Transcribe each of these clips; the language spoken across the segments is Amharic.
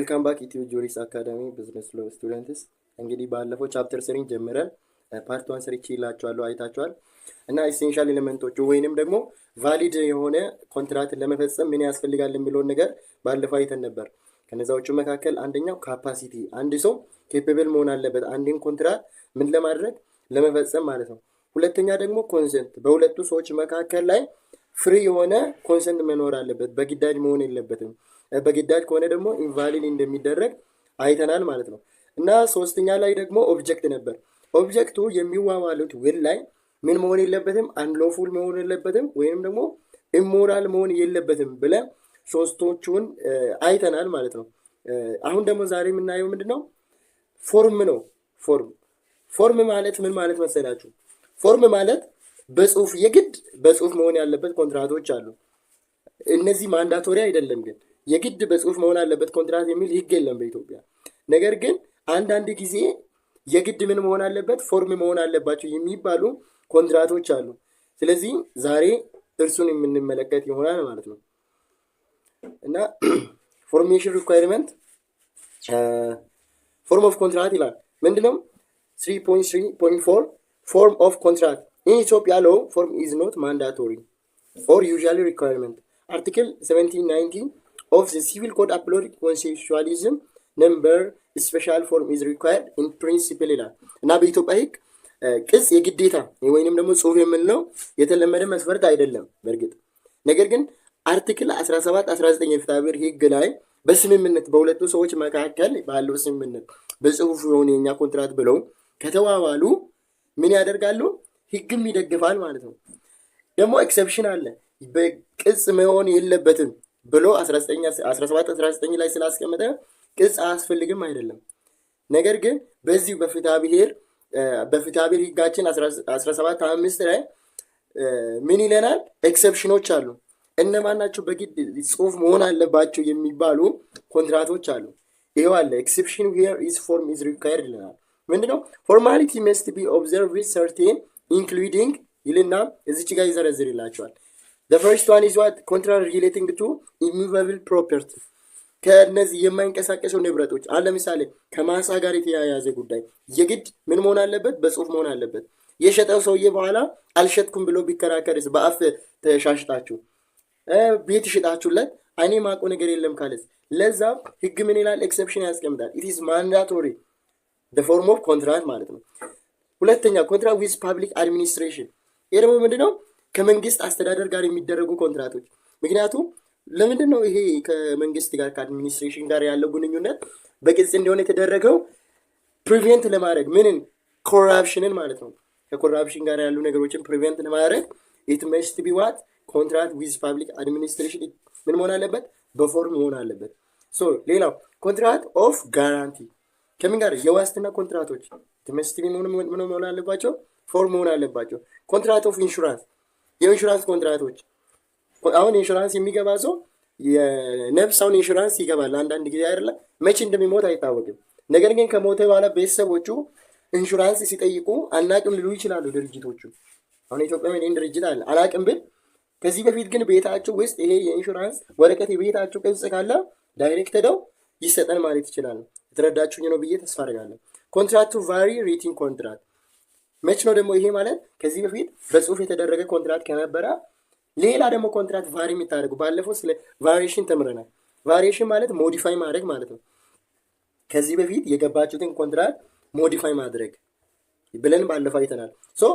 Welcome back, Ethio Juris Academy business law students። እንግዲህ ባለፈው chapter 3 ን ጀምረን part 1 ሰርቼላችኋለሁ፣ አይታችኋል። እና essential element ኦቹ ወይንም ደግሞ valid የሆነ contract ለመፈጸም ምን ያስፈልጋል የሚለውን ነገር ባለፈው አይተን ነበር። ከነዛዎቹ መካከል አንደኛው capacity፣ አንድ ሰው capable መሆን አለበት አንድን contract ምን ለማድረግ፣ ለመፈጸም ማለት ነው። ሁለተኛ ደግሞ consent፣ በሁለቱ ሰዎች መካከል ላይ free የሆነ consent መኖር አለበት፣ በግዳጅ መሆን የለበትም። በግዳጅ ከሆነ ደግሞ invalid እንደሚደረግ አይተናል ማለት ነው። እና ሶስተኛ ላይ ደግሞ object ነበር። Object ኡ የሚዋዋሉት ውል ላይ ምን መሆን የለበትም፣ unlawful መሆን የለበትም፣ ወይንም ደግሞ immoral መሆን የለበትም ብለን ሶስቶቹን አይተናል ማለት ነው። አሁን ደግሞ ዛሬ የምናየው ምንድን ነው? Form ነው። Form ማለት ምን ማለት መሰላችሁ? Form ማለት በጽሁፍ፣ የግድ በጽሁፍ መሆን ያለበት ኮንትራቶች አሉ። እነዚህ mandatory አይደለም፣ ግን የግድ በጽሁፍ መሆን አለበት ኮንትራት የሚል ህግ የለም በኢትዮጵያ። ነገር ግን አንዳንድ ጊዜ የግድ ምን መሆን አለበት፣ form መሆን አለባቸው የሚባሉ ኮንትራቶች አሉ። ስለዚህ ዛሬ እርሱን የምንመለከት ይሆናል ማለት ነው። እና formation requirement, form of contract ይላል። ምንድነው? 3.3.4 form of contract. In Ethiopia law, form is not mandatory or usually requirement. Article 1790 of the Civil Code uphold consensualism number special form is required in principle ይላል። እና በኢትዮጵያ ሕግ ቅጽ የግዴታ ወይንም ደግሞ ጽሁፍ የምንለው የተለመደ መስፈርት አይደለም በእርግጥ። ነገር ግን article 17 19 የፍትሐብሔር ሕግ ላይ በስምምነት፣ በሁለቱ ሰዎች መካከል ባለው ስምምነት በጽሁፍ የሆነ የኛ ኮንትራት ብለው ከተዋዋሉ ምን ያደርጋሉ? ህግም ይደግፋል ማለት ነው። ደግሞ exception አለ። በቅጽ መሆን የለበትም ብሎ 17 19 ላይ ስላስቀመጠ ቅጽ አያስፈልግም አይደለም። ነገር ግን በዚሁ በፍትሐ ብሔር ህጋችን 17 5 ላይ ምን ይለናል? Exception ኖች አሉ። እነማን ናቸው? በግድ ጽሁፍ መሆን አለባቸው የሚባሉ ኮንትራቶች አሉ። ይኸው አለ፣ exception where is form is required ይለናል። ምንድነው? Formality must be observed with certain including ይልና እዚች ጋር ይዘረዝርላቸዋል። The first one is what? Contract relating to immovable property። ከእነዚህ የማይንቀሳቀሱ ንብረቶች፣ አሁን ለምሳሌ ከማሳ ጋር የተያያዘ ጉዳይ የግድ ምን መሆን አለበት? በጽሁፍ መሆን አለበት። የሸጠው ሰውዬ በኋላ አልሸጥኩም ብሎ ቢከራከርስ? በአፍ ተሻሽጣችሁ፣ ቤት ሽጣችሁለት እኔ ማውቀው ነገር የለም ካለስ? ለዛ ህግ ምን ይላል? Exception ያስቀምጣል። It is mandatory form of contract ማለት ነው። ሁለተኛ contract with public administration። ይህ ደግሞ ምንድነው? ከመንግስት አስተዳደር ጋር የሚደረጉ ኮንትራቶች። ምክንያቱም ለምንድን ነው ይሄ ከመንግስት ጋር፣ ከ administration ጋር ያለው ግንኙነት በቅጽ እንዲሆን የተደረገው? Prevent ለማድረግ ምንን? Corruption ን ማለት ነው። ከ corruption ጋር ያሉ ነገሮችን prevent ለማድረግ it must be what? Contract with public administration ምን መሆን አለበት? በ form መሆን አለበት። So ሌላው contract of guarantee ከምን ጋር? የዋስትና ኮንትራቶች must be ምን መሆን አለባቸው? Form መሆን አለባቸው። Contract of insurance፣ የኢንሹራንስ ኮንትራቶች። አሁን ኢንሹራንስ የሚገባ ሰው የነፍስ አሁን ኢንሹራንስ ይገባል አንዳንድ ጊዜ አይደለ? መቼ እንደሚሞት አይታወቅም። ነገር ግን ከሞተ በኋላ ቤተሰቦቹ ኢንሹራንስ ሲጠይቁ አናቅም ሊሉ ይችላሉ ድርጅቶቹ። አሁን ኢትዮጵያ ይህን ድርጅት አለ አላቅም ብል፣ ከዚህ በፊት ግን ቤታቸው ውስጥ ይሄ የኢንሹራንስ ወረቀት የቤታቸው ቅጽ ካለ direct ሄደው ይሰጠን ማለት ይችላሉ። የተረዳችሁኝ ነው ብዬ ተስፋ አደርጋለሁ። Contract to vary written contract መች ነው ደግሞ ይሄ ማለት? ከዚህ በፊት በጽሁፍ የተደረገ ኮንትራት ከነበረ ሌላ ደግሞ ኮንትራት vary የምታደርጉ። ባለፈው ስለ variation ተምረናል። Variation ማለት modify ማድረግ ማለት ነው። ከዚህ በፊት የገባችሁትን ኮንትራት modify ማድረግ ብለን ባለፈው አይተናል። So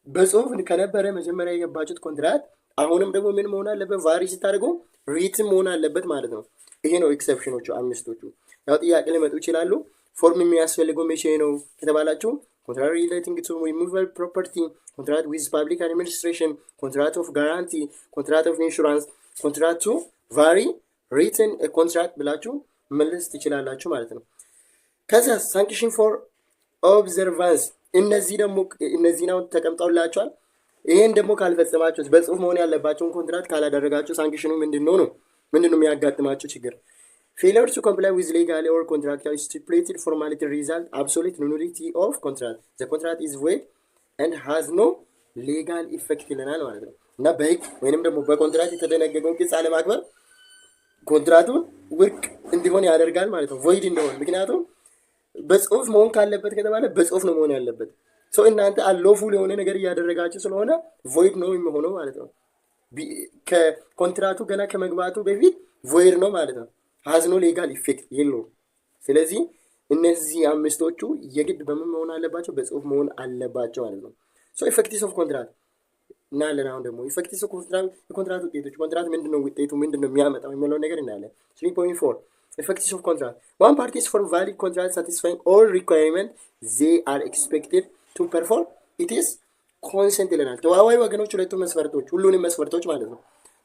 በጽሁፍ ከነበረ መጀመሪያ የገባችሁት ኮንትራት አሁንም ደግሞ ምን መሆን አለበት? Vary ስታደርጉ written መሆን አለበት ማለት ነው። ይሄ ነው exception ኖቹ አምስቶቹ። ያው ጥያቄ ሊመጡ ይችላሉ። Form የሚያስፈልገው መቼ ነው ከተባላችሁ contract relating to immovable property፣ contract with public administration፣ contract of guarantee፣ contract of insurance፣ contract to vary written contract ብላችሁ መመለስ ትችላላችሁ ማለት ነው። ከዛ sanction for observance። እነዚህ ደግሞ እነዚህ ነው ተቀምጠውላችኋል። ይሄን ደግሞ ካልፈጸማችሁት፣ በጽሁፍ መሆን ያለባቸውን ኮንትራት ካላደረጋችሁ sanction ኑ ምንድን ነው ነው ምንድን ነው የሚያጋጥማችሁ ችግር? Failure to comply with legally or contractually stipulated formality result absolute nullity of contract. The contract is void and has no legal effect ይለናል ማለት ነው። እና በህግ ወይንም ደግሞ በኮንትራት የተደነገገውን ቅጽ አለማክበር ኮንትራቱን ውድቅ እንዲሆን ያደርጋል ማለት ነው፣ void እንዲሆን። ምክንያቱም በጽሁፍ መሆን ካለበት ከተባለ በጽሁፍ ነው መሆን ያለበት። So እናንተ unlawful የሆነ ነገር እያደረጋችሁ ስለሆነ void ነው የሚሆነው ማለት ነው። ከኮንትራቱ ገና ከመግባቱ በፊት void ነው ማለት ነው። Has no legal effect የለውም። ስለዚህ እነዚህ አምስቶቹ የግድ በምን መሆን አለባቸው? በጽሁፍ መሆን አለባቸው ማለት ነው። So effects of contract እናያለን። አሁን ደግሞ effects of contract፣ የኮንትራት ውጤቶች፣ ኮንትራት ምንድነው፣ ውጤቱ ምንድነው የሚያመጣው የሚለውን ነገር እናያለን። 3.4 effects of contract. Once parties form valid contract satisfying all requirement, they are expected to perform its consent ይለናል። ተዋዋይ ወገኖች ሁለቱ መስፈርቶች፣ ሁሉንም መስፈርቶች ማለት ነው።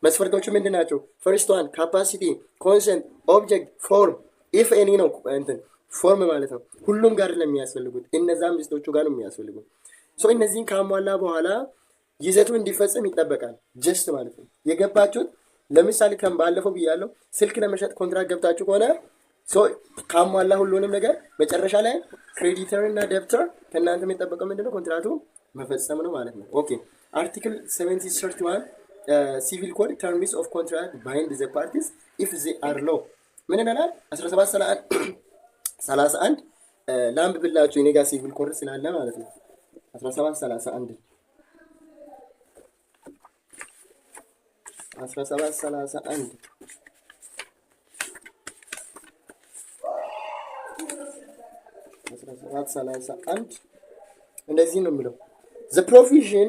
መስፈርቶቹ ምንድን ናቸው? First one capacity፣ consent፣ object፣ form if any ነው፣ እንትን form ማለት ነው። ሁሉም ጋር ለሚያስፈልጉት እነዛ አምስቶቹ ጋር ነው የሚያስፈልጉት። So እነዚህን ካሟላ በኋላ ይዘቱ እንዲፈጽም ይጠበቃል። Just ማለት ነው የገባችሁት። ለምሳሌ ከም ባለፈው ብያለሁ፣ ስልክ ለመሸጥ ኮንትራት ገብታችሁ ከሆነ ካሟላ ሁሉንም ነገር መጨረሻ ላይ creditor እና debtor ከእናንተ የሚጠበቀው ምንድነው? ኮንትራቱ መፈጸም ነው ማለት ነው። Okay, article 1731 civil code, terms of contract bind the parties if they are law ምን ይላል? 1731 ላንብብላችሁ፣ እኔ ጋር civil code ስላለ ማለት ነው። 1731 1731 1731 እንደዚህ ነው የሚለው፦ "The provision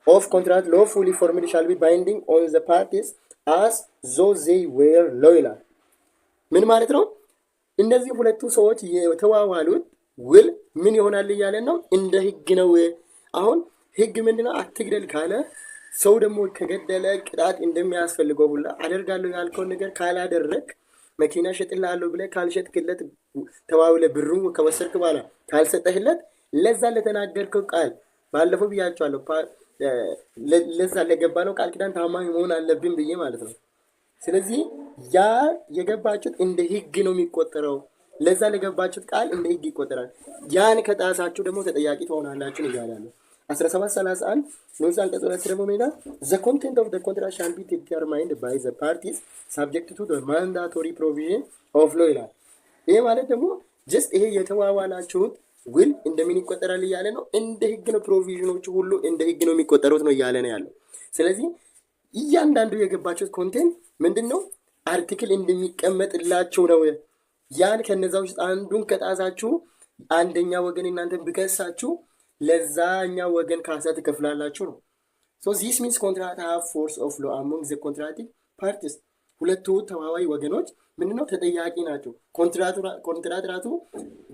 of contract lawfully formed shall be binding on the parties as though they were law" ይላል። ምን ማለት ነው? እነዚህ ሁለቱ ሰዎች የተዋዋሉት ውል ምን ይሆናል እያለን ነው? እንደ ህግ ነው። አሁን ህግ ምንድነው? አትግደል ካለ ሰው ደግሞ ከገደለ ቅጣት እንደሚያስፈልገው ሁላ አደርጋለሁ ያልከውን ነገር ካላደረግ፣ መኪና እሸጥልሃለሁ ብለህ ካልሸጥክለት፣ ተዋውለህ ብሩን ከወሰድክ በኋላ ካልሰጠህለት፣ ለዛ ለተናገርከው ቃል፣ ባለፈው ብያቸዋለሁ፣ ለዛ ለገባነው ቃል ኪዳን ታማኝ መሆን አለብን ብዬ ማለት ነው። ስለዚህ ያ የገባችሁት እንደ ህግ ነው የሚቆጠረው። ለዛ ለገባችሁት ቃል እንደ ህግ ይቆጠራል። ያን ከጣሳችሁ ደግሞ ተጠያቂ ትሆናላችሁ እያለ ያለው። 1731 ንዑስ አንቀጽ 2 ደግሞ ምን ይላል? "The content of the contract shall be determined by the parties subject to the mandatory provision of law" ይላል። ይሄ ማለት ደግሞ just ይሄ የተዋዋላችሁት ውል እንደምን ይቆጠራል እያለ ነው። እንደ ህግ ነው። Provision ኖቹ ሁሉ እንደ ህግ ነው የሚቆጠሩት ነው እያለ ነው ያለው። ስለዚህ እያንዳንዱ የገባችሁት content ምንድን ነው? Article እንደሚቀመጥላችሁ ነው። ያን ከነዛ ውስጥ አንዱን ከጣሳችሁ፣ አንደኛ ወገን እናንተን ቢከሳችሁ ለዛኛ ወገን ካሳ ትከፍላላችሁ ነው። So this means contract have force of law among the contracting parties። ሁለቱ ተዋዋይ ወገኖች ምንድነው ተጠያቂ ናቸው። ኮንትራት ራሱ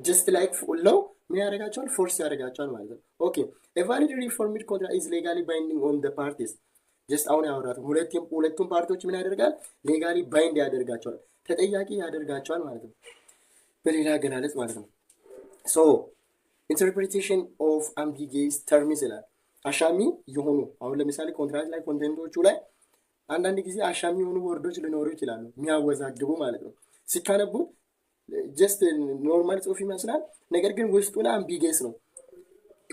just like law ምን ያደርጋቸዋል? Force ያደርጋቸዋል ማለት ነው። Okay, a validly formed contract is legally binding on the parties። Just አሁን ያወራት ሁለቱም ፓርቲዎች ምን ያደርጋል? Legally bind ያደርጋቸዋል፣ ተጠያቂ ያደርጋቸዋል ማለት ነው። በሌላ አገላለጽ ማለት ነው። So interpretation of ambiguous terms ይላል። አሻሚ የሆኑ፣ አሁን ለምሳሌ ኮንትራት ላይ content ኦቹ ላይ አንዳንድ ጊዜ አሻሚ የሆኑ word ኦች ሊኖሩ ይችላሉ፣ የሚያወዛግቡ ማለት ነው። ስታነቡት just normal ጽሁፍ ይመስላል፣ ነገር ግን ውስጡ ላይ ambiguous ነው።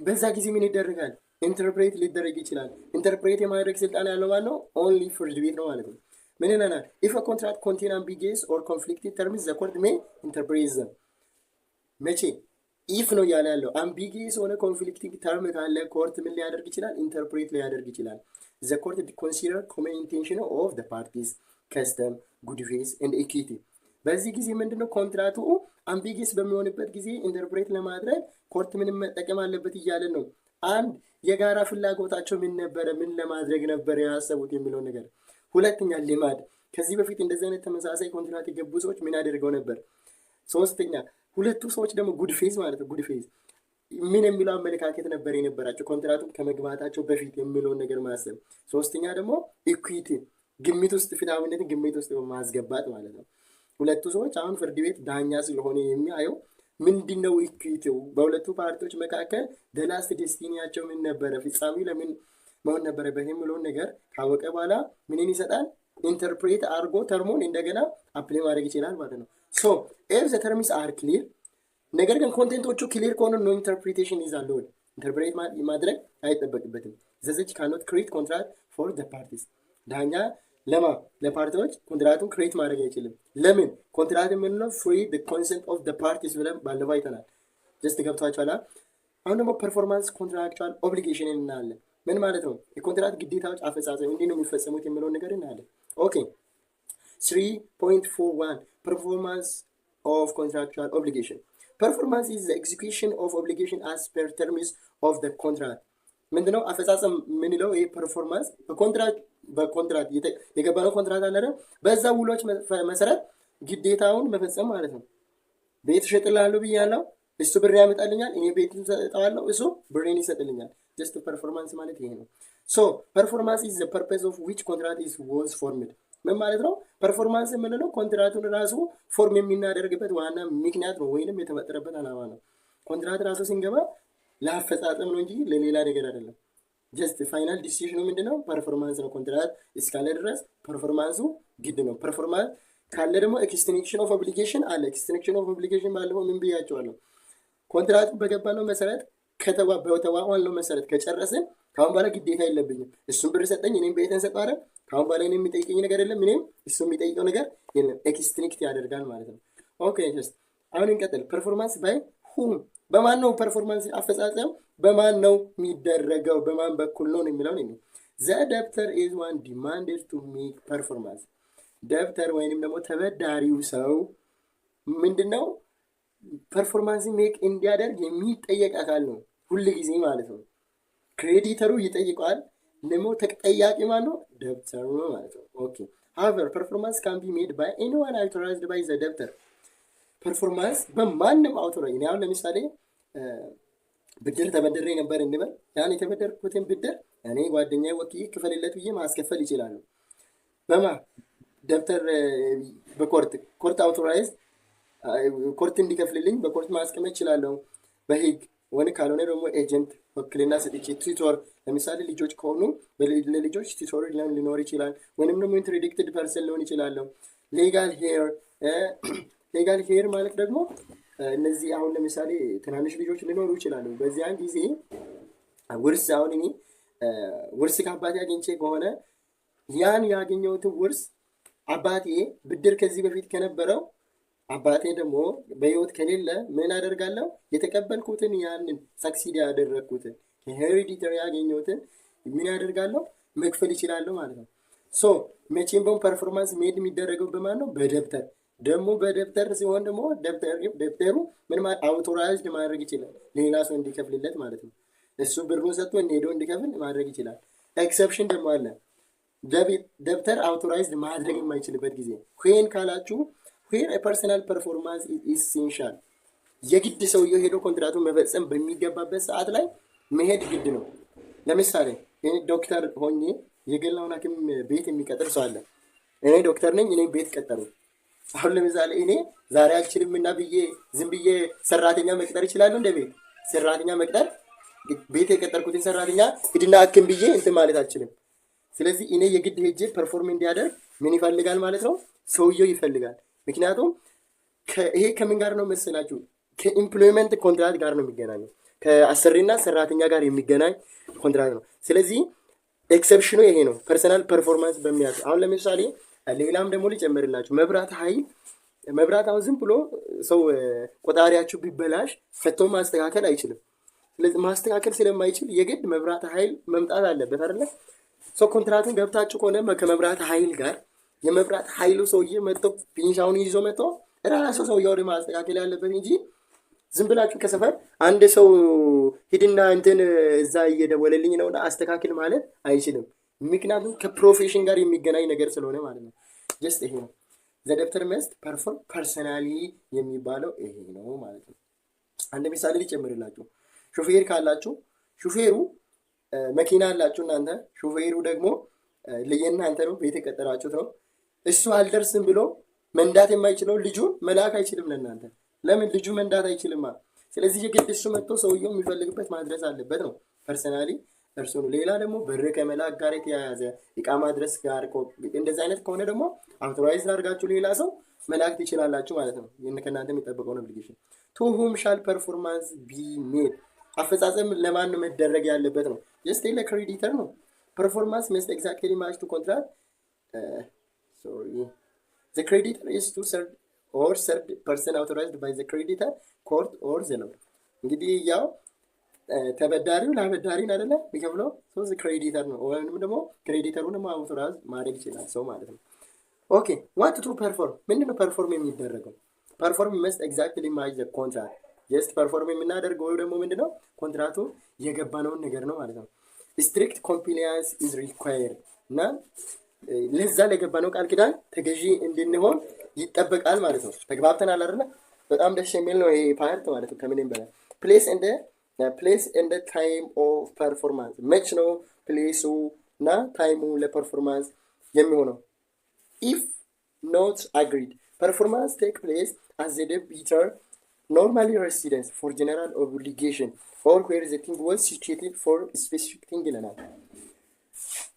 በዛ ጊዜ ምን ይደረጋል? Interpret ሊደረግ ይችላል። Interpret የማድረግ ስልጣን ያለው ማለት ነው only ፍርድ ቤት ነው ማለት ነው። ምን ይለናል? If contract contain ambiguous or conflicting terms, the court may interpret them። መቼ? If ነው እያለ ያለው። Ambiguous ሆነ conflicting term ካለ court ምን ሊያደርግ ይችላል? Interpret ሊያደርግ ይችላል። The court consider common intention of the parties, custom, good faith and equity። በዚህ ጊዜ ምንድነው ኮንትራቱ ambiguous በሚሆንበት ጊዜ interpret ለማድረግ court ምንም መጠቀም አለበት እያለን ነው። አንድ የጋራ ፍላጎታቸው ምን ነበረ፣ ምን ለማድረግ ነበረ ያሰቡት የሚለው ነገር። ሁለተኛ ልማድ፣ ከዚህ በፊት እንደዚህ አይነት ተመሳሳይ ኮንትራት የገቡ ሰዎች ምን አድርገው ነበር? ሶስተኛ ሁለቱ ሰዎች ደግሞ good faith ማለት ነው። Good faith ምን የሚለው አመለካከት ነበር የነበራቸው ኮንትራቱን ከመግባታቸው በፊት የሚለውን ነገር ማሰብ። ሶስተኛ ደግሞ equity ግምት ውስጥ፣ ፍትሐዊነትን ግምት ውስጥ ማስገባት ማለት ነው። ሁለቱ ሰዎች አሁን ፍርድ ቤት ዳኛ ስለሆነ የሚያየው ምንድን ነው equity ው፣ በሁለቱ ፓርቲዎች መካከል the last destiny ያቸው ምን ነበረ፣ ፍጻሜው ለምን መሆን ነበረበት የሚለውን ነገር ካወቀ በኋላ ምንን ይሰጣል? Interpret አድርጎ term ኡን እንደገና apply ማድረግ ይችላል ማለት ነው። So if the terms are clear፣ ነገር ግን content ኦቹ clear ከሆኑ no interpretation is allowed፣ interpret ማድረግ አይጠበቅበትም። ዘ ጀጅ ካኖት ክሪኤት ኮንትራክት ፎር ዘ ፓርቲስ። ዳኛ ለማ ለፓርቲዎች ኮንትራቱን create ማድረግ አይችልም። ለምን? ኮንትራት የምንለው free consent of parties ብለን ባለፈው አይተናል። Just ገብቷችኋል። አሁን ደግሞ performance contractual obligation እናያለን። ምን ማለት ነው? የኮንትራት ግዴታዎች አፈጻጸም እንዲህ ነው የሚፈጸሙት የሚለውን ነገር እናያለን። Okay, 3.41, performance of contractual obligation. Performance is execution of obligation as per terms of the contract። ምንድነው አፈጻጸም የምንለው? ይህ performance በኮንትራት የገባነው ኮንትራት አለ አይደል? በዛ ውሎች መሰረት ግዴታውን መፈጸም ማለት ነው። ቤት እሸጥልሃለሁ ብያለሁ፣ እሱ ብር ያመጣልኛል፣ እኔ ቤት እሰጠዋለሁ፣ እሱ ብሬን ይሰጥልኛል። Just performance ማለት ይሄ ነው። So performance is the purpose of which contract is was formed። ምን ማለት ነው? Performance የምንለው ኮንትራቱን ራሱ form የምናደርግበት ዋና ምክንያት ነው፣ ወይንም የተፈጠረበት ዓላማ ነው። ኮንትራት ራሱ ስንገባ ለአፈጻጸም ነው እንጂ ለሌላ ነገር አይደለም። Just final decision ኑ ምንድነው? Performance ነው። ኮንትራት እስካለ ድረስ performance ኡ ግድ ነው። Performance ካለ ደግሞ extinction of obligation አለ። Extinction of obligation ባለፈው ምን ብያቸዋለሁ? ኮንትራቱ በገባነው መሰረት፣ በተዋዋልነው መሰረት ከጨረስን ከአሁን በኋላ ግዴታ የለብኝም። እሱም ብር ሰጠኝ፣ እኔም ቤትን ሰጠው አይደል? ከአሁን በኋላ እኔ የሚጠይቀኝ ነገር የለም፣ እኔም እሱ የሚጠይቀው ነገር የለም። Extinct ያደርጋል ማለት ነው። Okay, just አሁን እንቀጥል። Performance by whom? በማን ነው performance አፈጻጸም በማን ነው የሚደረገው? በማን በኩል ነው የሚለውን ነው። The debtor is one demanded to make performance። Debtor ወይንም ደግሞ ተበዳሪው ሰው ምንድን ነው? Performance make እንዲያደርግ የሚጠየቅ አካል ነው ሁል ጊዜ ማለት ነው። Creditor ኡ ይጠይቀዋል። ደግሞ ተጠያቂ ማን ነው? Debtor ኡ ነው ማለት ነው። Okay, however, performance can be made by anyone authorized by the debtor። Performance በማንም authorize፣ እኔ አሁን ለምሳሌ ብድር ተበድሬ ነበር እንበል። ያን የተበደርኩትን ብድር እኔ ጓደኛዬ ወክዬ ክፈልለት ብዬ ማስከፈል ይችላሉ። በማ debtor በ court authorize፣ court እንዲከፍልልኝ በ court ማስቀመጥ እችላለሁ በህግ ወይ ካልሆነ ደግሞ agent ውክልና ሰጥቼ፣ tutor፣ ለምሳሌ ልጆች ከሆኑ ለልጆች tutor ሊኖር ይችላል። ወይንም ደግሞ interdicted person ሊሆን ይችላለሁ። Legal heir፣ legal heir ማለት ደግሞ እነዚህ አሁን ለምሳሌ ትናንሽ ልጆች ሊኖሩ ይችላሉ። በዚያን ጊዜ ውርስ፣ አሁን እኔ ውርስ ከአባቴ አግኝቼ ከሆነ ያን ያገኘሁትን ውርስ አባቴ ብድር ከዚህ በፊት ከነበረው፣ አባቴ ደግሞ በህይወት ከሌለ ምን አደርጋለሁ? የተቀበልኩትን ያንን succeed ያደረግኩትን hereditary ያገኘሁትን ምን ያደርጋለሁ? መክፈል ይችላለሁ ማለት ነው። So መቼም ቢሆን performance made የሚደረገው በማን ነው? በ debtor። ደግሞ በ debtor ሲሆን ደግሞ debtor ኡ ምን authorized ማድረግ ይችላል፣ ሌላ ሰው እንዲከፍልለት ማለት ነው። እሱ ብሩን ሰጥቶ ሄዶ እንዲከፍል ማድረግ ይችላል። Exception ደግሞ አለ። Debtor authorized ማድረግ የማይችልበት ጊዜ when ካላችሁ where personal performance essential፣ የግድ ሰውየው ሄዶ ኮንትራቱን መፈጸም በሚገባበት ሰዓት ላይ መሄድ ግድ ነው። ለምሳሌ እኔ ዶክተር ሆኜ የግል ሐኪም ቤት የሚቀጥር ሰው አለ። እኔ ዶክተር ነኝ፣ እኔ ቤት ቀጠሩ። አሁን ለምሳሌ እኔ ዛሬ አልችልም እና ብዬ ዝም ብዬ ሰራተኛ መቅጠር እችላለሁ? እንደ ቤት ሰራተኛ መቅጠር፣ ቤት የቀጠርኩትን ሰራተኛ ሂድና አክም ብዬ እንትን ማለት አልችልም። ስለዚህ እኔ የግድ ሄጄ perform እንዲያደርግ ምን ይፈልጋል ማለት ነው? ሰውየው ይፈልጋል። ምክንያቱም ይሄ ከምን ጋር ነው መሰላችሁ? ከ employment contract ጋር ነው የሚገናኘው። ከአሰሪና ሰራተኛ ጋር የሚገናኝ ኮንትራት ነው። ስለዚህ exception ኑ ይሄ ነው። Personal performance በሚያዝ፣ አሁን ለምሳሌ ሌላም ደግሞ ሊጨምርላችሁ፣ መብራት ኃይል፣ መብራት አሁን ዝም ብሎ ሰው ቆጣሪያችሁ ቢበላሽ ፈቶ ማስተካከል አይችልም። ስለዚህ ማስተካከል ስለማይችል የግድ መብራት ኃይል መምጣት አለበት አይደለ? So ኮንትራቱን ገብታችሁ ከሆነ ከመብራት ኃይል ጋር የመብራት ኃይሉ ሰውዬ መጥቶ ፒንሳውን ይዞ መጥቶ ራሱ ሰውየው ማስተካከል ያለበት እንጂ ዝም ብላችሁ ከሰፈር አንድ ሰው ሂድና እንትን እዛ እየደወለልኝ ነውና አስተካክል ማለት አይችልም። ምክንያቱም ከ profession ጋር የሚገናኝ ነገር ስለሆነ ማለት ነው። Just ይሄ ነው። The debtor must perform personally የሚባለው ይሄ ነው ማለት ነው። አንድ ምሳሌ ሊጨምርላችሁ፣ ሹፌር ካላችሁ፣ ሹፌሩ መኪና አላችሁ እናንተ፣ ሹፌሩ ደግሞ የእናንተ ነው፣ ቤት የቀጠራችሁት ነው። እሱ አልደርስም ብሎ መንዳት የማይችለው ልጁን መላክ አይችልም ለእናንተ። ለምን? ልጁ መንዳት አይችልማ። ስለዚህ የግድ እሱ መጥቶ ሰውየው የሚፈልግበት ማድረስ አለበት ነው። Personally እርሱ ነው። ሌላ ደግሞ ብር ከመላክ ጋር የተያያዘ፣ እቃ ማድረስ ጋር፣ እንደዚህ አይነት ከሆነ ደግሞ authorize አድርጋችሁ ሌላ ሰው መላክ ትችላላችሁ ማለት ነው። ይህን ከእናንተ የሚጠበቀውን obligation። To whom shall performance be made? አፈጻጸም ለማን ነው መደረግ ያለበት ነው። Just ለ creditor ነው። Performance must exactly match to contract Sorry, the creditor is to third or third person authorized by the creditor, court or the law። እንግዲህ ያው ተበዳሪው ለአበዳሪን አይደለ የሚከፍለው? So creditor ነው ወይም ደግሞ creditor ኡን ደግሞ authorize ማድረግ ይችላል ሰው ማለት ነው። Okay, what to perform? ምንድን ነው perform የሚደረገው? Perform must exactly match the contract. Just perform የምናደርገው ደግሞ ምንድነው? ኮንትራቱ የገባነውን ነገር ነው ማለት ነው። Strict compliance is required እና ለዛ ለገባነው ቃል ኪዳን ተገዢ እንድንሆን ይጠበቃል ማለት ነው። ተግባብተናል አይደለ? በጣም ደስ የሚል ነው ይሄ part ማለት ነው። ከምንም በላይ place and time of performance፣ መች ነው place ኡ እና time ኡ ለ performance የሚሆነው? If not agreed, performance take place at the debtor normally residence for general obligation or where the thing was situated for specific thing ይለናል።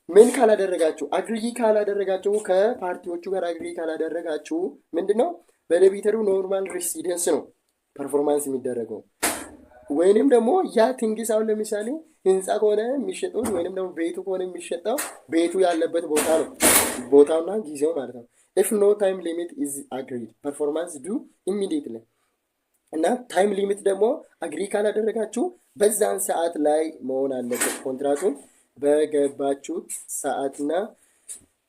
ምን ካላደረጋችሁ፣ agree ካላደረጋችሁ፣ ከፓርቲዎቹ ጋር agree ካላደረጋችሁ ምንድነው? በ debtor ኡ normal residence ነው performance የሚደረገው። ወይንም ደግሞ ያ things አሁን ለምሳሌ ህንፃ ከሆነ የሚሸጡት ወይንም ደግሞ ቤቱ ከሆነ የሚሸጠው ቤቱ ያለበት ቦታ ነው፣ ቦታውና ጊዜው ማለት ነው። If no time limit is agreed, performance due immediately እና time limit ደግሞ agree ካላደረጋችሁ በዛን ሰዓት ላይ መሆን አለበት፣ ኮንትራቱን በገባችሁት ሰዓትና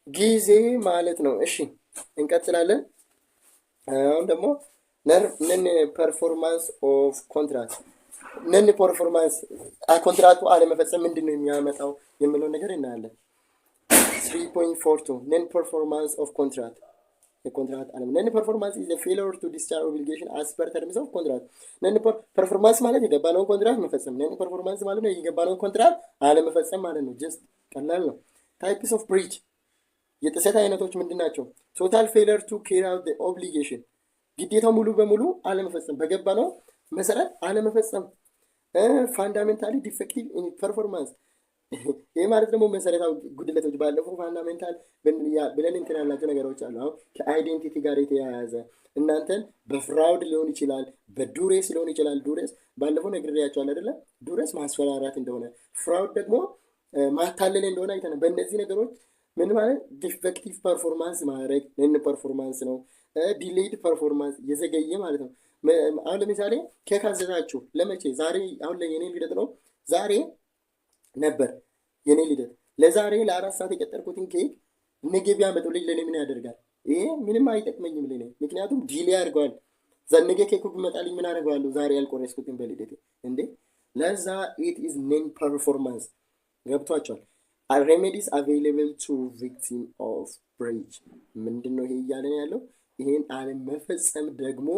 ጊዜ ማለት ነው። እሺ፣ እንቀጥላለን። አሁን ደግሞ non performance of contract። Non performance፣ ኮንትራቱ አለመፈጸም ምንድን ነው የሚያመጣው የሚለውን ነገር እናያለን። 3.42 non performance of contract፣ የኮንትራት አለም። Non performance is failure to discharge obligation as per terms of contract። Non performance ማለት የገባነውን ኮንትራት መፈጸም። Non performance ማለት ነው የገባነውን ኮንትራት አለመፈጸም ማለት ነው። Just ቀላል ነው። Types of breach፣ የጥሰት አይነቶች ምንድን ናቸው? Total failure to carry out obligation፣ ግዴታው ሙሉ በሙሉ አለመፈጸም፣ በገባነው መሰረት አለመፈጸም። Fundamentally defective performance፣ ይህ ማለት ደግሞ መሰረታዊ ጉድለቶች፣ ባለፈው fundamental ብለን እንትን ያላቸው ነገሮች አሉ። አሁን ከ identity ጋር የተያያዘ እናንተን በ fraud ሊሆን ይችላል፣ በ duress ሊሆን ይችላል። Duress ባለፈው ነግሬያቸዋል አይደለ? Duress ማስፈራራት እንደሆነ፣ fraud ደግሞ ማታለል እንደሆነ አይተናል። በእነዚህ ነገሮች ምን ማለት defective performance ማድረግ non performance ነው። Delayed performance የዘገየ ማለት ነው። አሁን ለምሳሌ ኬክ አዘዛችሁ ለመቼ? ዛሬ፣ አሁን የኔ ልደት ነው፣ ዛሬ ነበር የኔ ልደት። ለዛሬ ለ4 ሰዓት የቀጠርኩትን ኬክ ነገ ቢያመጡልኝ ለእኔ ምን ያደርጋል? ይሄ ምንም አይጠቅመኝም ለኔ፣ ምክንያቱም delay አድርገዋል። ነገ ኬኩ ቢመጣልኝ ምን አደርገዋለሁ? ዛሬ ያልቆረስኩትን በልደቴ እንዴ። ለዛ it is non performance፣ ገብቷቸዋል። Remedies available to victim of breach ምንድን ነው ይሄ እያለን ያለው? ይሄን አለመፈጸም ደግሞ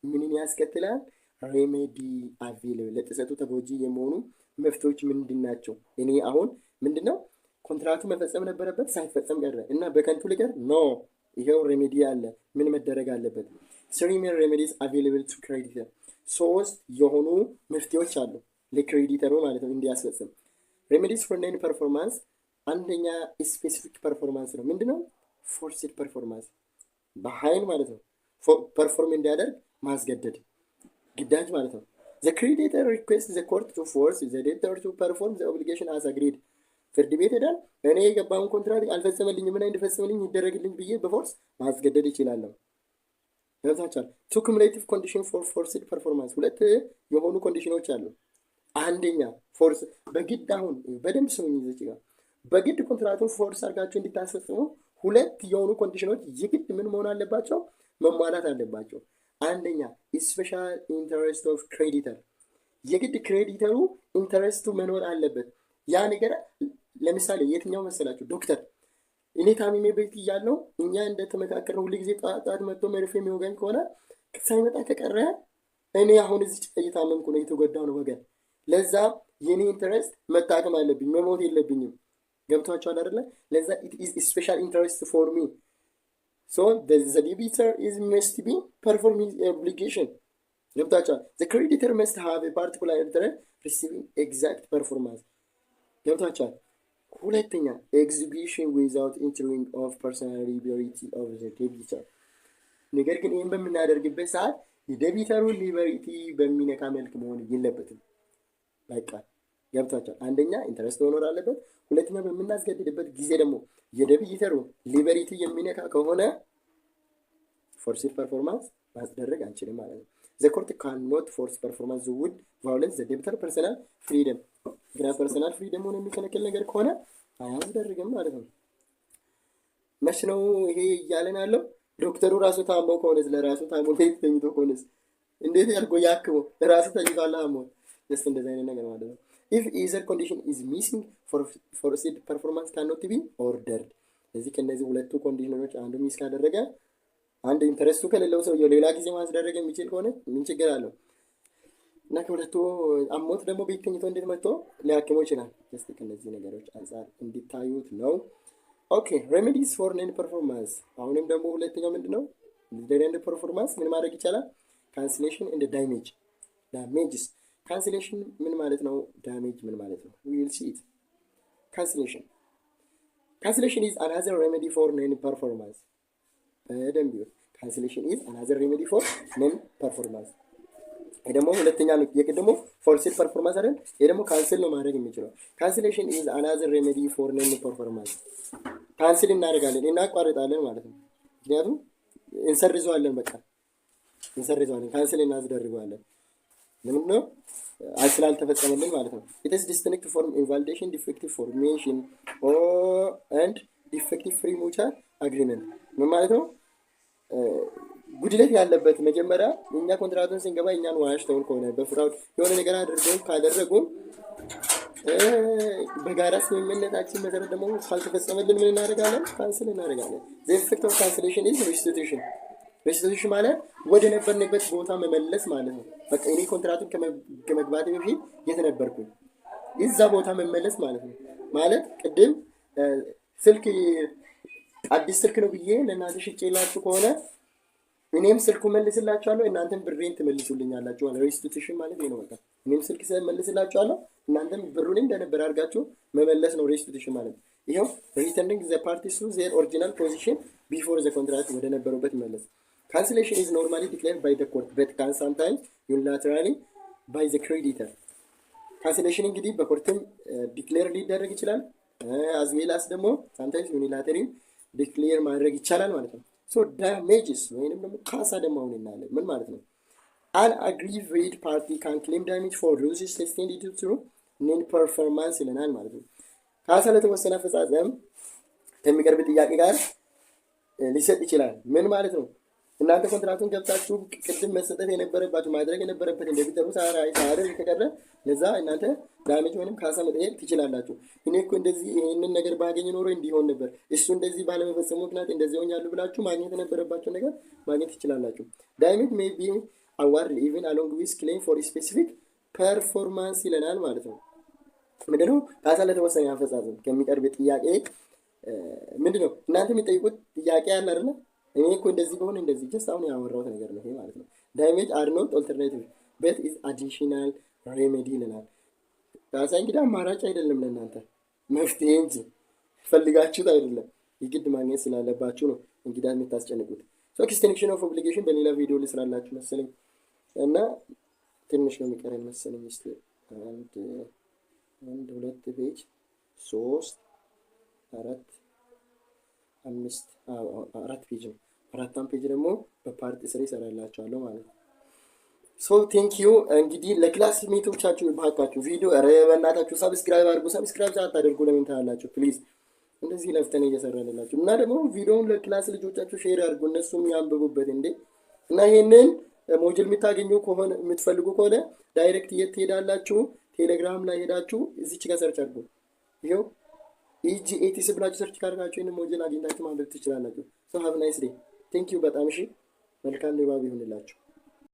ምንን ያስከትላል? Remedy available፣ ለጥሰቱ ተጎጂ የመሆኑ መፍትሄዎች ምንድን ናቸው? እኔ አሁን ምንድን ነው ኮንትራቱ መፈጸም ነበረበት፣ ሳይፈጸም ቀረ እና በከንቱ ልቀር? No፣ ይኸው remedy አለ። ምን መደረግ አለበት? Three main remedies available to creditor፣ ሶስት የሆኑ መፍትሄዎች አሉ ለ creditor ኡ ማለት ነው እንዲያስፈጽም። Remedies for non performance፣ አንደኛ specific performance ነው። ምንድነው? Forced performance፣ በኃይል ማለት ነው። Perform እንዲያደርግ ማስገደድ፣ ግዳጅ ማለት ነው። The creditor request the court to force the debtor to perform the obligation as agreed። ፍርድ ቤት ሄዳል። እኔ የገባውን ኮንትራት አልፈጸመልኝም እና እንዲፈጽምልኝ ይደረግልኝ ብዬ በ force ማስገደድ ይችላለሁ። ገብታችኋል? Two cumulative condition for forced performance፣ ሁለት የሆኑ condition ኖች አሉ። አንደኛ force በግድ፣ አሁን በደንብ ስሙኝ፣ እዚህ ጋር በግድ ኮንትራቱን force አድርጋችሁ እንድታስፈጽሙ ሁለት የሆኑ condition ኖች የግድ ምን መሆን አለባቸው? መሟላት አለባቸው። አንደኛ special interest of creditor፣ የግድ creditor ኡ interest ኡ መኖር አለበት። ያ ነገር ለምሳሌ የትኛው መሰላችሁ? ዶክተር፣ እኔ ታምሜ ቤት እያለሁ እኛ እንደተመካከርነው ሁል ጊዜ ጠዋት ጠዋት መጥቶ መርፌ የሚወጋኝ ከሆነ ሳይመጣ ከቀረ እኔ አሁን እዚህ እየታመምኩ ነው፣ እየተጎዳሁ ነው ወገን። ለዛ የኔ interest መታከም አለብኝ፣ መሞት የለብኝም። ገብቷቸዋል አይደለ? ለዛ it is special interest for me, so the debtor is must be perform his obligation። ገብቷቸዋል። The creditor must have particular interest receiving exact performance። ገብቷቸዋል። ሁለተኛ execution without interfering of personal liberty of the debtor። ነገር ግን ይህን በምናደርግበት ሰዓት የ debtor ኡን liberty በሚነካ መልክ መሆን የለበትም። በቃ። ገብቷችኋል። አንደኛ interest መኖር አለበት። ሁለተኛ በምናስገድድበት ጊዜ ደግሞ የ debtor ኡ liberty የሚነካ ከሆነ forced performance ማስደረግ አንችልም ማለት ነው። ዘ ኮርት ካን ኖት ፎርስ ፐርፎርማንስ ውድ ቫዮሌንስ ዘ ዴቢተር ፐርሰናል ፍሪደም። ምክንያት personal freedom ሆነ የሚከለክል ነገር ከሆነ አያስደርግም ማለት ነው። መች ነው ይሄ እያለን ያለው? ዶክተሩ ራሱ ታሞ ከሆነስ፣ ለራሱ ታሞ ቤት ተኝቶ ከሆነስ እንዴት ያድርጎ ያክመው? ራሱ ተኝቷል አሞ just እንደዚህ አይነት ነገር ማለት ነው። ኢፍ ኢዘር ኮንዲሽን ኢዝ ሚሲንግ ፎርስድ ፐርፎርማንስ ካኖት ቢ ኦርደርድ። ስለዚህ ከእነዚህ ሁለቱ condition ኖች አንዱ miss ካደረገ፣ አንድ interest ኡ ከሌለው ሰውየው ሌላ ጊዜ ማስደረግ የሚችል ከሆነ ምን ችግር አለው? እና ከሁለቱ አሞት ደግሞ ቤት ተኝቶ እንዴት መጥቶ ሊያክመው ይችላል? Just ከእነዚህ ነገሮች አንጻር እንዲታዩት ነው። Okay, remedies for non performance። አሁንም ደግሞ ሁለተኛው ምንድን ነው? Non performance ምን ማድረግ ይቻላል? Cancellation and damages። Cancellation ምን ማለት ነው? Damage ምን ማለት ነው? We will see it። Cancellation is another remedy for non performance። በደንብ ይሁን። Cancellation is another remedy for non performance። ይህ ደግሞ ሁለተኛ ነው። የቅድሞ forced performance አይደል? ይህ ደግሞ cancel ነው ማድረግ የሚችለው። Cancellation is another remedy for non performance። Cancel እናደርጋለን፣ እናቋርጣለን ማለት ነው። ምክንያቱም እንሰርዘዋለን፣ በቃ እንሰርዘዋለን፣ cancel እናስደርገዋለን። ምንድን ነው? ስላልተፈጸመልን ማለት ነው። It's distinct from invalidation, defective formation and defective pre mutual agreement ምን ማለት ነው? ጉድለት ያለበት፣ መጀመሪያ እኛ ኮንትራቱን ስንገባ እኛን ዋሽተውን ከሆነ፣ በ fraud የሆነ ነገር አድርገው ካደረጉ፣ በጋራ ስምምነታችን መሰረት ደግሞ ካልተፈጸመልን ምን እናደርጋለን? Cancel እናደርጋለን። The effect of cancellation is restitution። Restitution ማለት ወደ ነበርንበት ቦታ መመለስ ማለት ነው። በቃ እኔ ኮንትራቱን ከመግባቴ በፊት የት ነበርኩኝ? እዛ ቦታ መመለስ ማለት ነው። ማለት ቅድም ስልክ አዲስ ስልክ ነው ብዬ ለእናንተ ሽጬላችሁ ከሆነ እኔም ስልኩ መልስላችኋለሁ፣ እናንተም ብሬን ትመልሱልኛላችሁ። ማለት restitution ማለት ይሄ ነው። በቃ እኔም ስልክ መልስላችኋለሁ፣ እናንተም ብሩን እንደነበረ አድርጋችሁ መመለስ ነው restitution ማለት። ይኸው returning the parties to their original position before the contract፣ ወደ ነበሩበት መለስ። Cancellation is normally declared by the court but can sometimes unilaterally by the creditor። Cancellation እንግዲህ በ court ም declare ሊደረግ ይችላል። As well as ደግሞ sometimes unilaterally declare ማድረግ ይቻላል ማለት ነው። So damages ወይንም ደግሞ ካሳ ደግሞ አሁን እናያለን። ምን ማለት ነው? An aggrieved party can claim damage for losses sustained due to non performance ይለናል ማለት ነው። ካሳ ለተወሰነ አፈጻጸም ከሚቀርብ ጥያቄ ጋር ሊሰጥ ይችላል። ምን ማለት ነው? እናንተ ኮንትራቱን ገብታችሁ ቅድም መሰጠት የነበረባችሁ፣ ማድረግ የነበረበት debtor ኡ ሳያደርግ ከቀረ ለዛ እናንተ damage ወይንም ካሳ መጠየቅ ትችላላችሁ። እኔ እኮ እንደዚህ ይህንን ነገር ባገኝ ኖሮ እንዲሆን ነበር፣ እሱ እንደዚህ ባለመፈጸሙ ምክንያት እንደዚህ ሆኛለሁ ብላችሁ ማግኘት የነበረባቸው ነገር ማግኘት ትችላላችሁ። Damage may be award even along with claim for specific performance ይለናል ማለት ነው። ምንድነው? ካሳ ለተወሰነ አፈጻጸም ከሚቀርብ ጥያቄ ምንድነው? እናንተ የሚጠይቁት ጥያቄ አለ አይደለ? እኔ እኮ እንደዚህ በሆነ እንደዚህ፣ just አሁን ያወራሁት ነገር ነው ይሄ ማለት ነው። Damage are not alternative but is additional remedy ይለናል። ካሳ እንግዲህ አማራጭ አይደለም፣ ለእናንተ መፍትሄ እንጂ፣ ፈልጋችሁት አይደለም። የግድ ማግኘት ስላለባችሁ ነው እንግዲህ የምታስጨንቁት። So extinction of obligation በሌላ ቪዲዮ ልስራላችሁ መሰለኝ እና ትንሽ ነው የሚቀረን መሰለኝ። እስኪ አንድ ሁለት page፣ ሶስት፣ አራት፣ አምስት፣ አራት page ነው። አራቷን page ደግሞ በ part 3 ይሰራላችኋለሁ ማለት ነው። So thank you። እንግዲህ ለ classmate ኦቻችሁ ባካችሁ ቪዲዮ፣ ኧረ በእናታችሁ subscribe አድርጉ። Subscribe ሳታደርጉ ለምን ታያላችሁ? Please፣ እንደዚህ ለፍተን እየሰራንላችሁ እና ደግሞ ቪዲዮውን ለ class ልጆቻችሁ share አድርጉ፣ እነሱም ያንብቡበት እንዴ። እና ይሄንን module የምታገኙ ከሆነ፣ የምትፈልጉ ከሆነ direct የት ትሄዳላችሁ? ቴሌግራም ላይ ሄዳችሁ እዚች ጋር search አድርጉ። ይኸው EGATS ብላችሁ search ካደርጋችሁ ይህንን module አግኝታችሁ ማንበብ ትችላላችሁ። So have nice day። Thank you በጣም። እሺ፣ መልካም ንባብ ይሁንላችሁ።